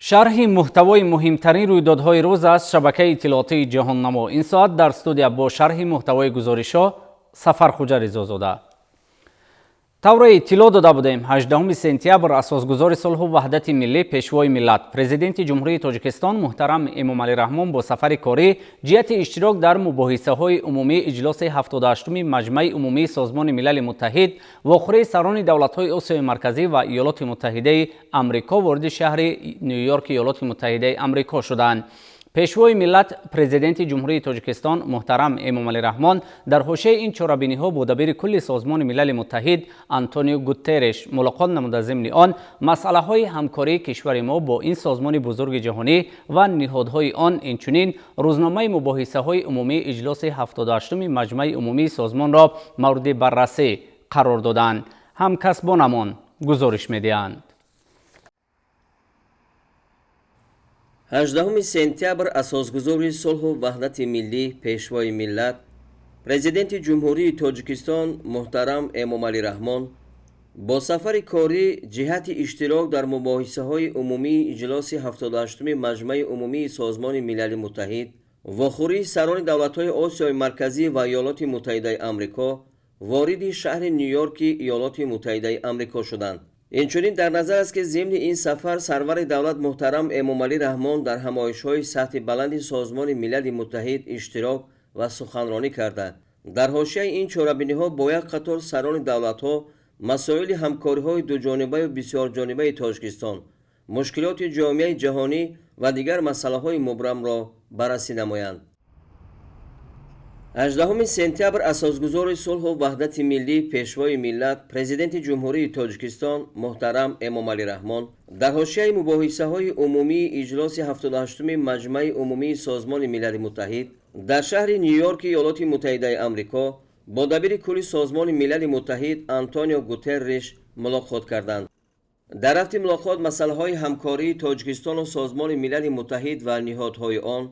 Шарҳи муҳтавои муҳимтарин рӯйдодҳои рӯз аз шабакаи иттилоотии «Ҷаҳоннамо». Ин соат дар студия бо шарҳи муҳтавои гузоришҳо Сафархуҷа Ризозода. Тавре иттилоъ дода будем, 18 сентябр асосгузори сулҳу ваҳдати миллӣ, Пешвои миллат, Президенти Ҷумҳурии Тоҷикистон муҳтарам Эмомалӣ Раҳмон бо сафари корӣ ҷиҳати иштирок дар мубоҳисаҳои умумии иҷлоси 78-уми Маҷмаи умумии Созмони Милали Муттаҳид, вохӯрии сарони давлатҳои Осиёи Марказӣ ва Иёлоти Муттаҳидаи Амрико вориди шаҳри Ню-Йорки Иёлоти Муттаҳидаи Амрико шуданд. Пешвои миллат, Президенти Ҷумҳурии Тоҷикистон муҳтарам Эмомалӣ Раҳмон дар ҳошияи ин чорабиниҳо бо дабири кулли Созмони Милали Муттаҳид Антонио Гутерреш мулоқот намуда, зимни он масъалаҳои ҳамкории кишвари мо бо ин созмони бузурги ҷаҳонӣ ва ниҳодҳои он, инчунин рӯзномаи мубоҳисаҳои умумии иҷлоси 78-уми Маҷмаи умумии созмонро мавриди баррасӣ қарор доданд. Ҳамкасбонамон гузориш медиҳанд. 18 сентябр асосгузори сулҳу ваҳдати миллӣ, Пешвои миллат, Президенти Ҷумҳурии Тоҷикистон муҳтарам Эмомалӣ Раҳмон бо сафари корӣ ҷиҳати иштирок дар мубоҳисаҳои умумии иҷлоси 78-уми Маҷмаи умумии Созмони Милали Муттаҳид, вохӯрии сарони давлатҳои Осиёи Марказӣ ва Иёлоти Муттаҳидаи Амрико вориди шаҳри Ню-Йорки Иёлоти Муттаҳидаи Амрико шуданд. Инчунин дар назар аст, ки зимни ин сафар сарвари давлат муҳтарам Эмомалӣ Раҳмон дар ҳамоишҳои сатҳи баланди Созмони Милали Муттаҳид иштирок ва суханронӣ карда, дар ҳошияи ин чорабиниҳо бо як қатор сарони давлатҳо масоили ҳамкориҳои дуҷонибаю бисёрҷонибаи Тоҷикистон, мушкилоти ҷомеаи ҷаҳонӣ ва дигар масъалаҳои мубрамро баррасӣ намоянд. 18 сентябр асосгузори сулҳу ваҳдати миллӣ, Пешвои миллат, Президенти Ҷумҳурии Тоҷикистон муҳтарам Эмомалӣ Раҳмон дар ҳошияи мубоҳисаҳои умумии иҷлоси 78-уми Маҷмаи умумии Созмони Милали Муттаҳид дар шаҳри Ню-Йорки Иёлоти Муттаҳидаи Амрико бо дабири кулли Созмони Милали Муттаҳид Антонио Гутерриш мулоқот карданд. Дар рафти мулоқот масъалаҳои ҳамкории Тоҷикистону Созмони Милали Муттаҳид ва ниҳодҳои он,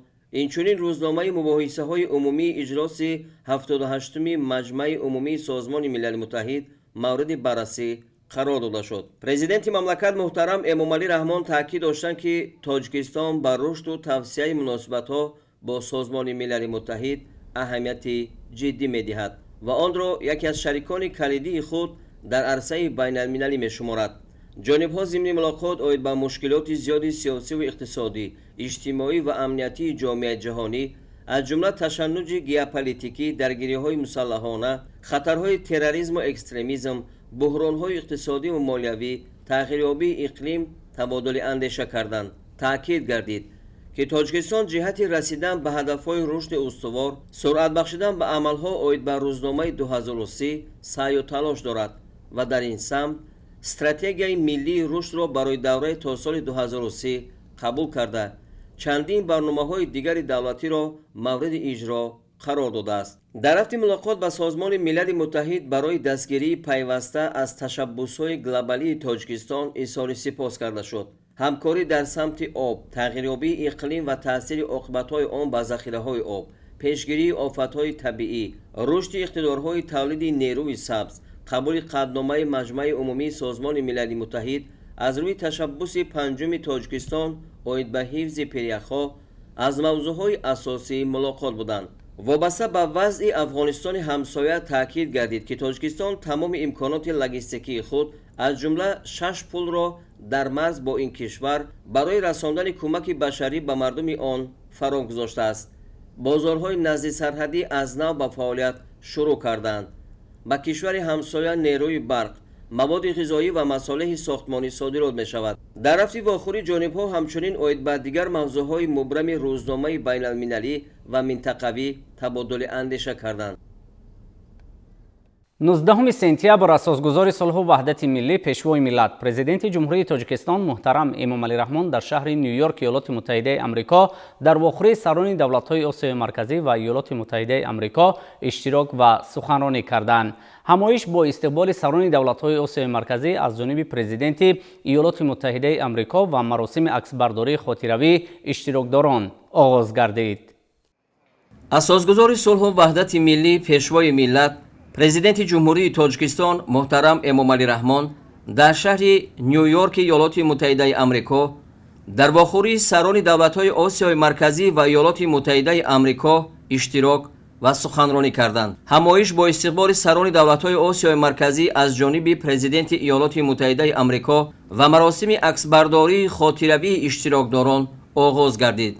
инчунин рӯзномаи мубоҳисаҳои умумии иҷлоси 78-уми Маҷмаи умумии Созмони Милали Муттаҳид мавриди баррасӣ қарор дода шуд. Президенти мамлакат муҳтарам Эмомалӣ Раҳмон таъкид доштанд, ки Тоҷикистон ба рушду тавсеаи муносибатҳо бо Созмони Милали Муттаҳид аҳамияти ҷиддӣ медиҳад ва онро яке аз шарикони калидии худ дар арсаи байналмилалӣ мешуморад. Ҷонибҳо зимни мулоқот оид ба мушкилоти зиёди сиёсиву иқтисодӣ, иҷтимоӣ ва амниятии ҷомеаи ҷаҳонӣ, аз ҷумла ташаннуҷи геополитикӣ, даргириҳои мусаллаҳона, хатарҳои терроризму экстремизм, буҳронҳои иқтисодиву молиявӣ, тағйирёбии иқлим табодули андеша карданд. Таъкид гардид, ки Тоҷикистон ҷиҳати расидан ба ҳадафҳои рушди устувор, суръат бахшидан ба амалҳо оид ба рӯзномаи 2030 саъю талош дорад ва дар ин самт стратегияи миллии рушдро барои давраи то соли 2030 қабул карда, чандин барномаҳои дигари давлатиро мавриди иҷро қарор додааст. Дар рафти мулоқот ба Созмони Милали Муттаҳид барои дастгирии пайваста аз ташаббусҳои глобалии Тоҷикистон изҳори сипос карда шуд. Ҳамкорӣ дар самти об, тағйирёбии иқлим ва таъсири оқибатҳои он ба захираҳои об, пешгирии офатҳои табиӣ, рушди иқтидорҳои тавлиди нерӯи сабз, қабули қатъномаи Маҷмаи умумии Созмони Милали Муттаҳид аз рӯи ташаббуси панҷуми Тоҷикистон оид ба ҳифзи пиряхҳо аз мавзӯъҳои асосии мулоқот буданд. Вобаста ба вазъи Афғонистони ҳамсоя таъкид гардид, ки Тоҷикистон тамоми имконоти логистикии худ, аз ҷумла шаш пулро дар марз бо ин кишвар барои расондани кӯмаки башарӣ ба мардуми он фаро гузоштааст. Бозорҳои наздисарҳадӣ аз нав ба фаъолият шурӯъ карданд. Ба кишвари ҳамсоя нерӯи барқ, маводи ғизоӣ ва масолеҳи сохтмонӣ содирот мешавад. Дар рафти вохӯрӣ ҷонибҳо ҳамчунин оид ба дигар мавзӯъҳои мубрами рӯзномаи байналмилалӣ ва минтақавӣ табодули андеша карданд. 19 сентябр асосгузори сулҳу ваҳдати миллӣ, Пешвои миллат, Президенти Ҷумҳурии Тоҷикистон муҳтарам Эмомалӣ Раҳмон дар шаҳри Ню-Йорк Иёлоти Муттаҳидаи Амрико дар вохӯрии сарони давлатҳои Осиёи Марказӣ ва Иёлоти Муттаҳидаи Амрико иштирок ва суханронӣ карданд. Ҳамоиш бо истиқболи сарони давлатҳои Осиёи Марказӣ аз ҷониби Президенти Иёлоти Муттаҳидаи Амрико ва маросими аксбардории хотиравии иштирокдорон оғоз гардид. Асосгузори сулҳу ваҳдати миллӣ, Пешвои миллат, Президенти Ҷумҳурии Тоҷикистон муҳтарам Эмомалӣ Раҳмон дар шаҳри Ню-Йорки Иёлоти Муттаҳидаи Амрико Дар вохӯрии сарони давлатҳои Осиёи Марказӣ ва Иёлоти Муттаҳидаи Амрико иштирок ва суханронӣ карданд. Ҳамоиш бо истиқболи сарони давлатҳои Осиёи Марказӣ аз ҷониби Президенти Иёлоти Муттаҳидаи Амрико ва маросими аксбардории хотиравии иштирокдорон оғоз гардид.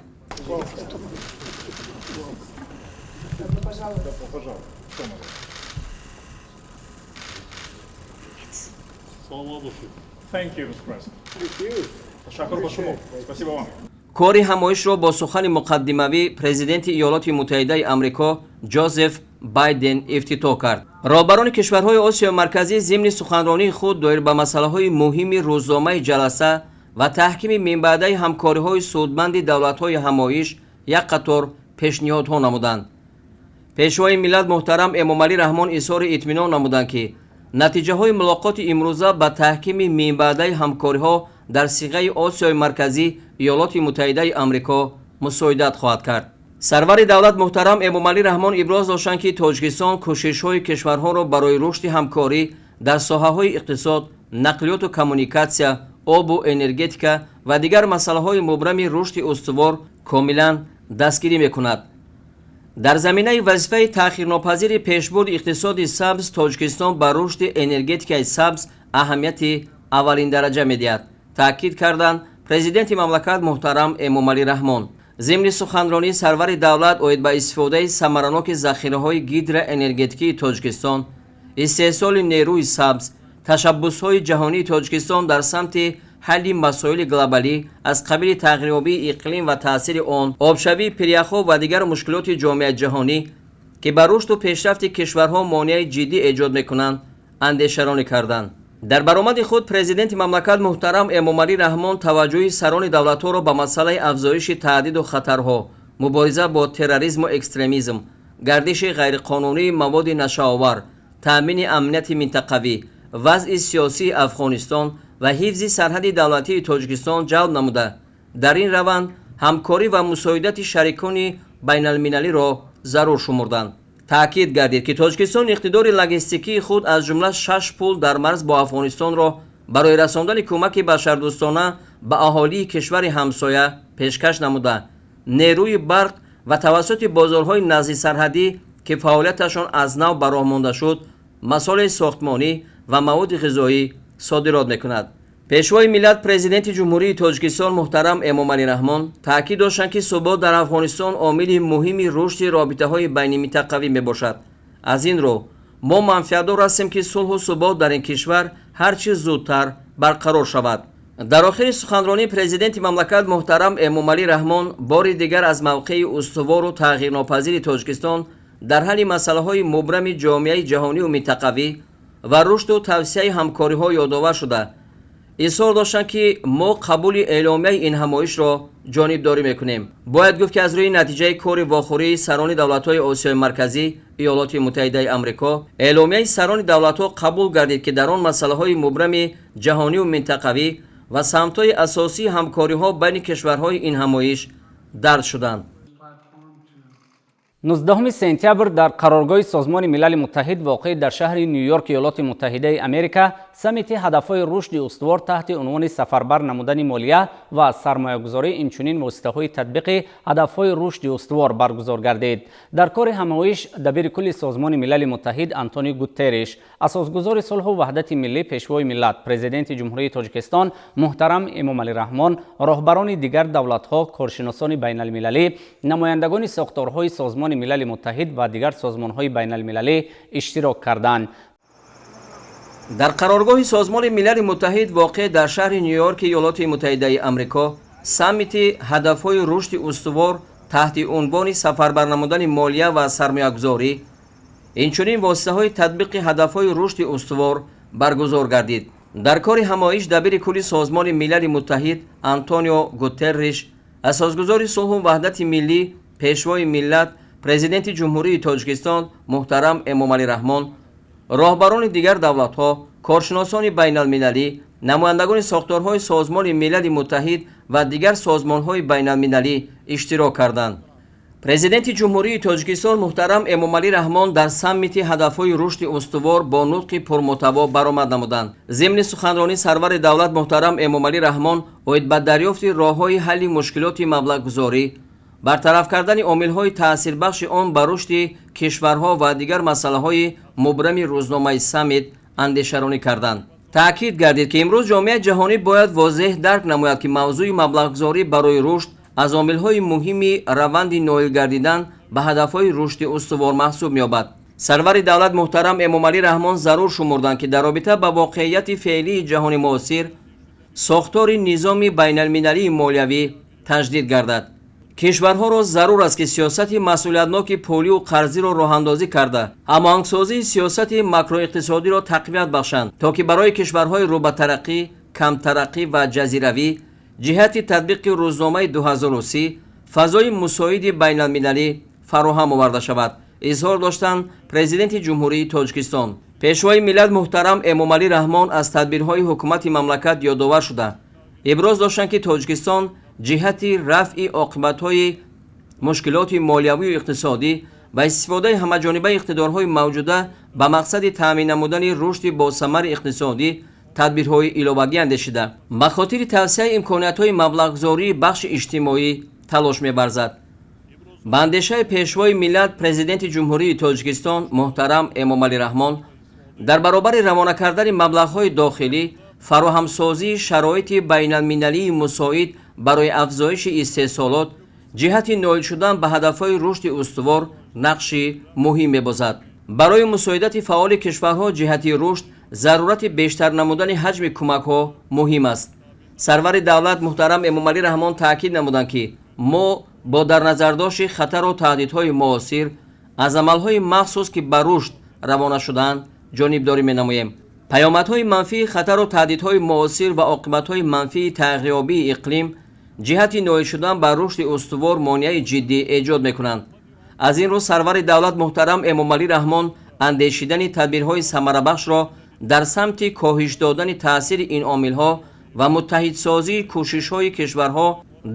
Кори ҳамоишро бо сухани муқаддимавӣ Президенти Иёлоти Муттаҳидаи Амрико Ҷозеф Байден ифтитоҳ кард. Роҳбарони кишварҳои Осиёи Марказӣ зимни суханронии худ доир ба масъалаҳои муҳими рӯзномаи ҷаласа ва таҳкими минбаъдаи ҳамкориҳои судманди давлатҳои ҳамоиш як қатор пешниҳодҳо намуданд. Пешвои миллат муҳтарам Эмомалӣ Раҳмон изҳори итминон намуданд, ки натиҷаҳои мулоқоти имрӯза ба таҳкими минбаъдаи ҳамкориҳо дар сиғаи Осиёи Марказӣ Иёлоти Муттаҳидаи Амрико мусоидат хоҳад кард. Сарвари давлат муҳтарам Эмомалӣ Раҳмон иброз доштанд, ки Тоҷикистон кӯшишҳои кишварҳоро барои рушди ҳамкорӣ дар соҳаҳои иқтисод, нақлиёту коммуникатсия, обу энергетика ва дигар масъалаҳои мубрами рушди устувор комилан дастгирӣ мекунад. Дар заминаи вазифаи таъхирнопазири пешбурди иқтисоди сабз Тоҷикистон ба рушди энергетикаи сабз аҳамияти аввалиндараҷа медиҳад, таъкид карданд Президенти мамлакат муҳтарам Эмомалӣ Раҳмон. Зимни суханронии сарвари давлат оид ба истифодаи самараноки захираҳои гидроэнергетикии Тоҷикистон, истеҳсоли нерӯи сабз, ташаббусҳои ҷаҳонии Тоҷикистон дар самти ҳалли масоили глобалӣ аз қабили тағйирёбии иқлим ва таъсири он, обшавии пиряхҳо ва дигар мушкилоти ҷомеаи ҷаҳонӣ, ки ба рушду пешрафти кишварҳо монеаи ҷиддӣ эҷод мекунанд, андешаронӣ карданд. Дар баромади худ Президенти мамлакат муҳтарам Эмомалӣ Раҳмон таваҷҷӯҳи сарони давлатҳоро ба масъалаи афзоиши таҳдиду хатарҳо, мубориза бо терроризму экстремизм, гардиши ғайриқонунии маводи нашъаовар, таъмини амнияти минтақавӣ, вазъи сиёсии Афғонистон ва ҳифзи сарҳади давлатии Тоҷикистон ҷалб намуда, дар ин раванд ҳамкорӣ ва мусоидати шарикони байналмилалиро зарур шумурданд. Таъкид гардид, ки Тоҷикистон иқтидори логистикии худ, аз ҷумла шаш пул дар марз бо Афғонистонро барои расондани кӯмаки башардӯстона ба аҳолии кишвари ҳамсоя пешкаш намуда, нерӯи барқ ва тавассути бозорҳои наздисарҳадӣ, ки фаъолияташон аз нав ба роҳ монда шуд, масолеҳи сохтмонӣ ва маводи ғизоӣ содирот мекунад. Пешвои миллат Президенти Ҷумҳурии Тоҷикистон муҳтарам Эмомалӣ Раҳмон таъкид доштанд, ки субот дар Афғонистон омили муҳими рушди робитаҳои байниминтақавӣ мебошад. Аз ин рӯ мо манфиатдор ҳастем, ки сулҳу субот дар ин кишвар ҳар чӣ зудтар барқарор шавад. Дар охири суханронии Президенти мамлакат муҳтарам Эмомалӣ Раҳмон бори дигар аз мавқеи устувору тағйирнопазири Тоҷикистон дар ҳалли масъалаҳои мубрами ҷомеаи ҷаҳониву минтақавӣ ва рушду тавсияи ҳамкориҳо ёдовар шуда, изҳор доштанд, ки мо қабули эъломияи ин ҳамоишро ҷонибдорӣ мекунем. Бояд гуфт, ки аз рӯи натиҷаи кори вохӯрии сарони давлатҳои Осиёи Марказӣ Иёлоти Муттаҳидаи Амрико эъломияи сарони давлатҳо қабул гардид, ки дар он масъалаҳои мубрами ҷаҳониву минтақавӣ ва самтҳои асосии ҳамкориҳо байни кишварҳои ин ҳамоиш дарҷ шуданд. 19 сентябр дар қароргоҳи Созмони Милали Муттаҳид, воқеъ дар шаҳри Ню-Йорк Иёлоти Муттаҳидаи Америка, саммити ҳадафҳои рушди устувор таҳти унвони сафарбар намудани молия ва сармоягузорӣ, инчунин воситаҳои татбиқи ҳадафҳои рушди устувор баргузор гардид. Дар кори ҳамоиш дабири кулли Созмони Милали Муттаҳид Антонио Гутерриш, асосгузори сулҳу ваҳдати миллӣ, Пешвои миллат, Президенти Ҷумҳурии Тоҷикистон муҳтарам Эмомалӣ Раҳмон, роҳбарони дигар давлатҳо, коршиносони байналмилалӣ, намояндагони сохторҳои Созмони Милали Муттаҳид ва дигар созмонҳои байналмилалӣ иштирок карданд. Дар қароргоҳи Созмони Милали Муттаҳид, воқеъ дар шаҳри Ню-Йорки Иёлоти Муттаҳидаи Амрико, саммити ҳадафҳои рушди устувор таҳти унвони сафарбар намудани молия ва сармоягузорӣ, инчунин воситаҳои татбиқи ҳадафҳои рушди устувор баргузор гардид. Дар кори ҳамоиш дабири кулли Созмони Милали Муттаҳид Антонио Гутерриш, асосгузори сулҳу ваҳдати миллӣ, Пешвои миллат, Президенти Ҷумҳурии Тоҷикистон муҳтарам Эмомалӣ Раҳмон, роҳбарони дигар давлатҳо, коршиносони байналмилалӣ, намояндагони сохторҳои Созмони Милали Муттаҳид ва дигар созмонҳои байналмилалӣ иштирок карданд. Президенти Ҷумҳурии Тоҷикистон муҳтарам Эмомалӣ Раҳмон дар саммити ҳадафҳои рушди устувор бо нутқи пурмуҳтаво баромад намуданд. Зимни суханронӣ сарвари давлат муҳтарам Эмомалӣ Раҳмон оид ба дарёфти роҳҳои ҳалли мушкилоти маблағгузорӣ, бартараф кардани омилҳои таъсирбахши он ба рушди кишварҳо ва дигар масъалаҳои мубрами рӯзномаи саммит андешаронӣ карданд. Таъкид гардид, ки имрӯз ҷомеаи ҷаҳонӣ бояд возеҳ дарк намояд, ки мавзӯи маблағгузорӣ барои рушд аз омилҳои муҳими раванди ноил гардидан ба ҳадафҳои рушди устувор маҳсуб меёбад. Сарвари давлат муҳтарам Эмомалӣ Раҳмон зарур шумурданд, ки дар робита ба воқеияти феълии ҷаҳони муосир сохтори низоми байналмилалии молиявӣ таҷдид гардад. Кишварҳоро зарур аст, ки сиёсати масъулиятноки пулию қарзиро роҳандозӣ карда, ҳамоҳангсозии сиёсати макроиқтисодиро тақвият бахшанд, то ки барои кишварҳои рӯбатараққӣ, камтараққӣ ва ҷазиравӣ ҷиҳати татбиқи рӯзномаи 2030 фазои мусоиди байналмилалӣ фароҳам оварда шавад, изҳор доштанд Президенти Ҷумҳурии Тоҷикистон. Пешвои миллат муҳтарам Эмомалӣ Раҳмон аз тадбирҳои ҳукумати мамлакат ёдовар шуда, иброз доштанд, ки Тоҷикистон ҷиҳати рафъи оқибатҳои мушкилоти молиявию иқтисодӣ ва истифодаи ҳамаҷонибаи иқтидорҳои мавҷуда ба мақсади таъмин намудани рушди босамари иқтисодӣ тадбирҳои иловагӣ андешида, ба хотири тавсеаи имкониятҳои маблағгузории бахши иҷтимоӣ талош меварзад. Ба андешаи Пешвои миллат, Президенти Ҷумҳурии Тоҷикистон муҳтарам Эмомалӣ Раҳмон, дар баробари равона кардани маблағҳои дохилӣ, фароҳамсозии шароити байналмилалии мусоид барои афзоиши истеҳсолот ҷиҳати ноил шудан ба ҳадафҳои рушди устувор нақши муҳим мебозад. Барои мусоидати фаъоли кишварҳо ҷиҳати рушд зарурати бештар намудани ҳаҷми кӯмакҳо муҳим аст. Сарвари давлат муҳтарам Эмомалӣ Раҳмон таъкид намуданд, ки мо бо дар назардошти хатару таҳдидҳои муосир аз амалҳои махсус, ки ба рушд равона шудаанд, ҷонибдорӣ менамоем. Паёмадҳои манфии хатару таҳдидҳои муосир ва оқибатҳои манфии тағйирёбии иқлим ҷиҳати ноил шудан ба рушди устувор монеаи ҷиддӣ эҷод мекунанд. Аз ин рӯ сарвари давлат муҳтарам Эмомалӣ Раҳмон андешидани тадбирҳои самарабахшро дар самти коҳиш додани таъсири ин омилҳо ва муттаҳидсозии кӯшишҳои кишварҳо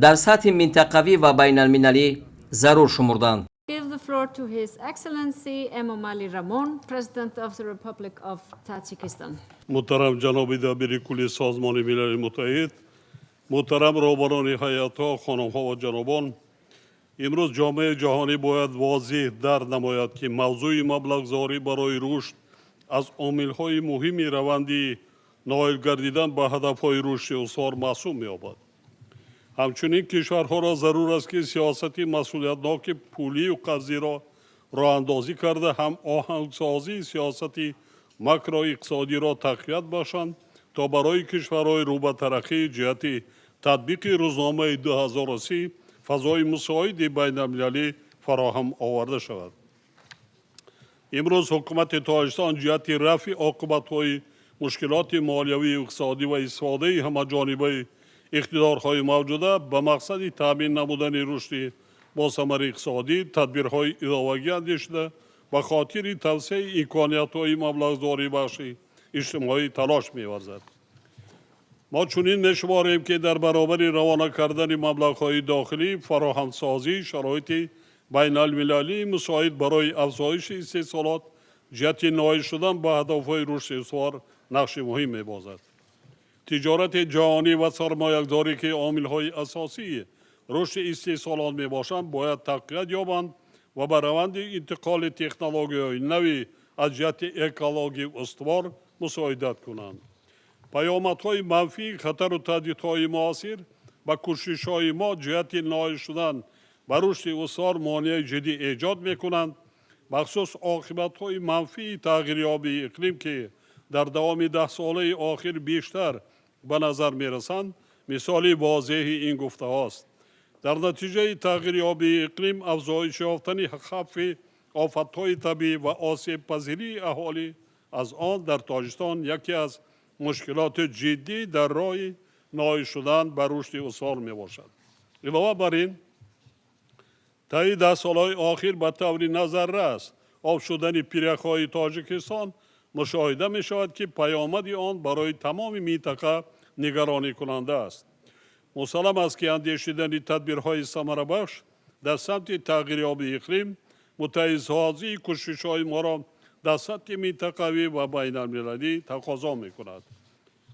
дар сатҳи минтақавӣ ва байналмилалӣ зарур шумурданд. Give the floor to His Excellency Emomali Rahmon, President of the Republic of Tajikistan. Муҳтарам ҷаноби дабири кулли Созмони Милали Муттаҳид, муҳтарам роҳбарони ҳайатҳо, хонумҳо ва ҷанобон, имрӯз ҷомеаи ҷаҳонӣ бояд возеҳ дарк намояд, ки мавзӯи маблағгузорӣ барои рушд аз омилҳои муҳими раванди ноил гардидан ба ҳадафҳои рушди устувор маҳсуб меёбад. Ҳамчунин кишварҳоро зарур аст, ки сиёсати масъулиятноки пулию қарзиро роҳандозӣ карда, ҳамоҳангсозии сиёсати макроиқтисодиро тақвият бахшанд, то барои кишварҳои рӯ ба тараққӣ ҷиҳати татбиқи рӯзномаи 2030 фазои мусоиди байналмилалӣ фароҳам оварда шавад. Имрӯз ҳукумати Тоҷикистон ҷиҳати рафъи оқибатҳои мушкилоти молиявию иқтисодӣ ва истифодаи ҳамаҷонибаи иқтидорҳои мавҷуда ба мақсади таъмин намудани рушди босамари иқтисодӣ тадбирҳои иловагӣ андешида, ба хотири тавсеаи имкониятҳои маблағгузории бахши иҷтимоӣ талош меварзад. Мо чунин мешуморем, ки дар баробари равона кардани маблағҳои дохилӣ, фароҳамсозии шароити байналмилалии мусоид барои афзоиши истеҳсолот ҷиҳати ноил шудан ба ҳадафҳои рушди устувор нақши муҳим мебозад. Тиҷорати ҷаҳонӣ ва сармоягузорӣ, ки омилҳои асосии рушди истеҳсолот мебошанд, бояд тақвият ёбанд ва ба раванди интиқоли технологияҳои нави аз ҷиҳати экологӣ устувор мусоидат кунанд. Паёмадҳои манфии хатару таҳдидҳои муосир ба кӯшишҳои мо ҷиҳати ноил шудан ба рушди устувор монеаи ҷиддӣ эҷод мекунанд. Махсус оқибатҳои манфии тағйирёбии иқлим, ки дар давоми 10 солаи охир бештар ба назар мерасанд, мисоли возеҳи ин гуфтаҳост. Дар натиҷаи тағйирёбии иқлим афзоиш ёфтани хавфи офатҳои табиӣ ва осебпазирии аҳолӣ аз он дар Тоҷикистон яке аз мушкилоти ҷиддӣ дар роҳи ноил шудан ба рушди устувор мебошад. Илова бар ин, таи 10 солҳои охир ба таври назаррас об шудани пиряхҳои Тоҷикистон мушоҳида мешавад, ки паёмади он барои тамоми минтақа нигаронӣкунанда аст. Мусаллам аст, ки андешидани тадбирҳои самарабахш дар самти тағйирёбии иқлим муттаҳидсозии кӯшишҳои моро дар сатҳи минтақавӣ ва байналмилалӣ тақозо мекунад.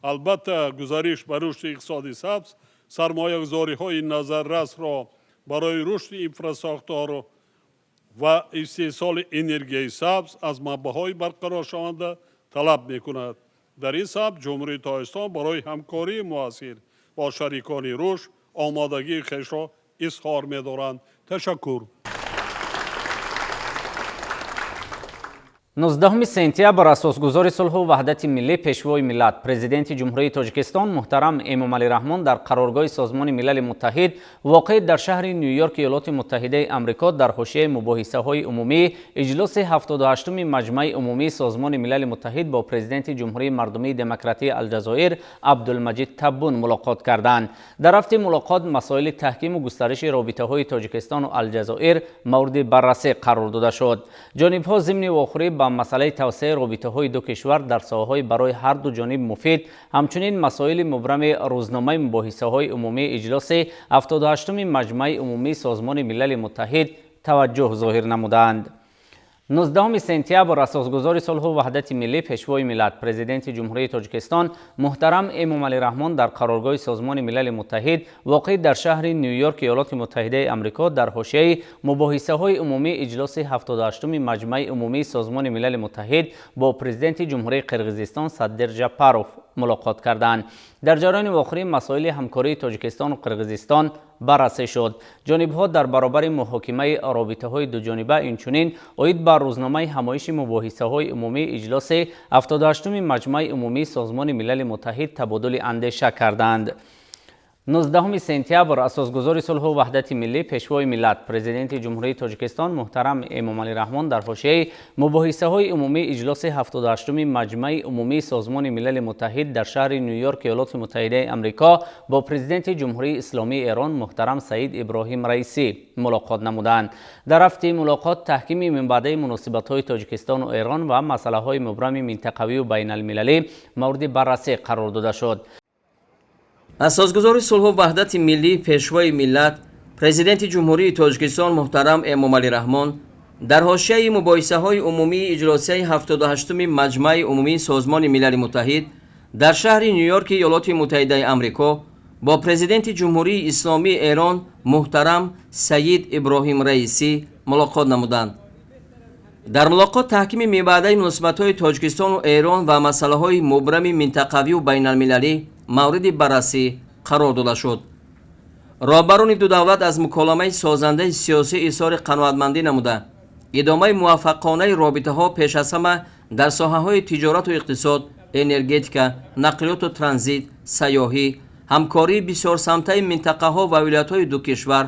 Албатта, гузариш ба рушди иқтисоди сабз сармоягузориҳои назаррасро барои рушди инфрасохтор ва истеҳсоли энергияи сабз аз манбаъҳои барқароршаванда талаб мекунад. Дар ин самт Ҷумҳурии Тоҷикистон барои ҳамкории муассир бо шарикони рушд омодагии хешро изҳор медоранд. Ташаккур. 19 сентябр асосгузори сулҳу ваҳдати миллӣ, Пешвои миллат, Президенти Ҷумҳурии Тоҷикистон муҳтарам Эмомалӣ Раҳмон дар қароргоҳи Созмони Милали Муттаҳид воқеъ дар шаҳри Ню-Йорк Иёлоти Муттаҳидаи Амрико дар ҳошияи мубоҳисаҳои умумӣ иҷлоси 78-уми Маҷмаи умумии Созмони Милали Муттаҳид бо Президенти Ҷумҳурии Мардумии Демократии Алҷазоир Абдулмаҷид Таббун мулоқот карданд. Дар рафти мулоқот масоили таҳкиму густариши робитаҳои Тоҷикистону Алҷазоир мавриди баррасӣ қарор дода шуд. Ҷонибҳо зимни вохӯрӣ ба масъалаи тавсеаи робитаҳои ду кишвар дар соҳаҳои барои ҳар ду ҷониб муфид, ҳамчунин масоили мубрами рӯзномаи мубоҳисаҳои умумии иҷлоси 78-уми Маҷмаи умумии Созмони Милали Муттаҳид таваҷҷӯҳ зоҳир намуданд. 19 сентябр асосгузори сулҳу ваҳдати миллӣ, Пешвои миллат, Президенти Ҷумҳурии Тоҷикистон муҳтарам Эмомалӣ Раҳмон дар қароргоҳи Созмони Милали Муттаҳид воқеъ дар шаҳри Ню-Йорк Иёлоти Муттаҳидаи Амрико дар ҳошияи мубоҳисаҳои умумии иҷлоси 78-уми Маҷмаи умумии Созмони Милали Муттаҳид бо Президенти Ҷумҳурии Қирғизистон Садир Жапаров мулоқот карданд. Дар ҷараёни вохӯрӣ масоили ҳамкории Тоҷикистону Қирғизистон баррасӣ шуд. Ҷонибҳо дар баробари муҳокимаи робитаҳои дуҷониба инчунин оид ба рӯзномаи ҳамоиши мубоҳисаҳои умумии иҷлоси 78-уми Маҷмаи умумии Созмони Милали Муттаҳид табодули андеша карданд. 19 сентябр асосгузори сулҳу ваҳдати миллӣ, Пешвои миллат, Президенти Ҷумҳурии Тоҷикистон муҳтарам Эмомалӣ Раҳмон дар ҳошияи мубоҳисаҳои умумии иҷлоси 78-уми Маҷмаи умумии Созмони Милали Муттаҳид дар шаҳри Ню-Йорк Иёлоти Муттаҳидаи Амрико бо Президенти Ҷумҳурии Исломии Эрон муҳтарам Саид Иброҳим Раисӣ мулоқот намуданд. Дар рафти мулоқот таҳкими минбаъдаи муносибатҳои Тоҷикистону Эрон ва масъалаҳои мубрами минтақавию байналмилалӣ мавриди баррасӣ қарор дода шуд. Асосгузори сулҳу ваҳдати миллӣ, Пешвои миллат, Президенти Ҷумҳурии Тоҷикистон муҳтарам Эмомалӣ Раҳмон дар ҳошияи мубоҳисаҳои умумии иҷлосияи 78-уми Маҷмаи умумии Созмони Милали Муттаҳид дар шаҳри Ню-Йорки Иёлоти Муттаҳидаи Амрико бо Президенти Ҷумҳурии Исломии Эрон муҳтарам Саид Иброҳим Раисӣ мулоқот намуданд. Дар мулоқот таҳкими минбаъдаи муносибатҳои Тоҷикистону Эрон ва масъалаҳои мубрами минтақавию байналмилалӣ мавриди баррасӣ қарор дода шуд. Роҳбарони ду давлат аз муколамаи созандаи сиёсӣ изҳори қаноатмандӣ намуда, идомаи муваффақонаи робитаҳо пеш аз ҳама дар соҳаҳои тиҷорату иқтисод, энергетика, нақлиёту транзит, сайёҳӣ, ҳамкории бисёрсамтаи минтақаҳо ва вилоятҳои ду кишвар,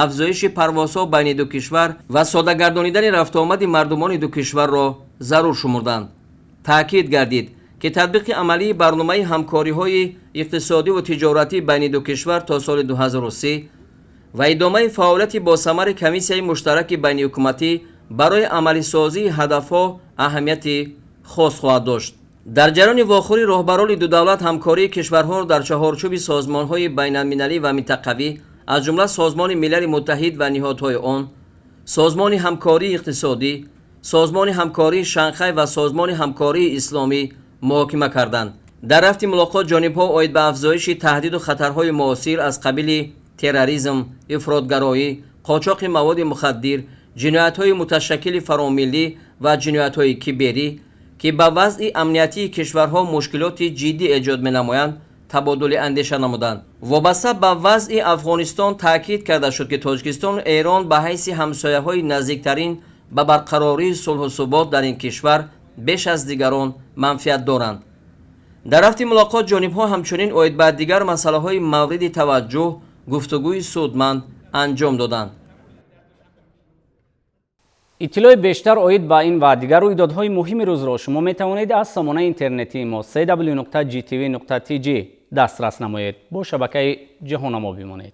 афзоиши парвозҳо байни ду кишвар ва содагардонидани рафтуомади мардумони ду кишварро зарур шумурданд. Таъкид гардид, ки татбиқи амалии барномаи ҳамкориҳои иқтисодиву тиҷоратӣ байни ду кишвар то соли 2030 ва идомаи фаъолияти босамари комиссияи муштараки байниҳукуматӣ барои амалисозии ҳадафҳо аҳамияти хос хоҳад дошт. Дар ҷараёни вохӯрӣ роҳбарони ду давлат ҳамкории кишварҳоро дар чаҳорчӯби созмонҳои байналмилалӣ ва минтақавӣ, аз ҷумла Созмони Милали Муттаҳид ва ниҳодҳои он, Созмони ҳамкории иқтисодӣ, Созмони ҳамкории Шанхай ва Созмони ҳамкории исломӣ муҳокима карданд. Дар рафти мулоқот ҷонибҳо оид ба афзоиши таҳдиду хатарҳои муосир аз қабили терроризм, ифротгароӣ, қочоқи маводи мухаддир, ҷиноятҳои муташаккили фаромиллӣ ва ҷиноятҳои киберӣ, ки ба вазъи амниятии кишварҳо мушкилоти ҷиддӣ эҷод менамоянд, табодули андеша намуданд. Вобаста ба вазъи Афғонистон таъкид карда шуд, ки Тоҷикистону Эрон ба ҳайси ҳамсояҳои наздиктарин ба барқарории сулҳу субот дар ин кишвар беш аз дигарон манфиат доранд. Дар рафти мулоқот ҷонибҳо ҳамчунин оид ба дигар масъалаҳои мавриди таваҷҷӯҳ гуфтугӯи судманд анҷом доданд. Иттилои бештар оид ба ин ва дигар рӯйдодҳои муҳими рӯзро шумо метавонед аз сомонаи интернетии мо cw.gtv.tg дастрас намоед. Бо шабакаи Ҷаҳоннамо бимонед.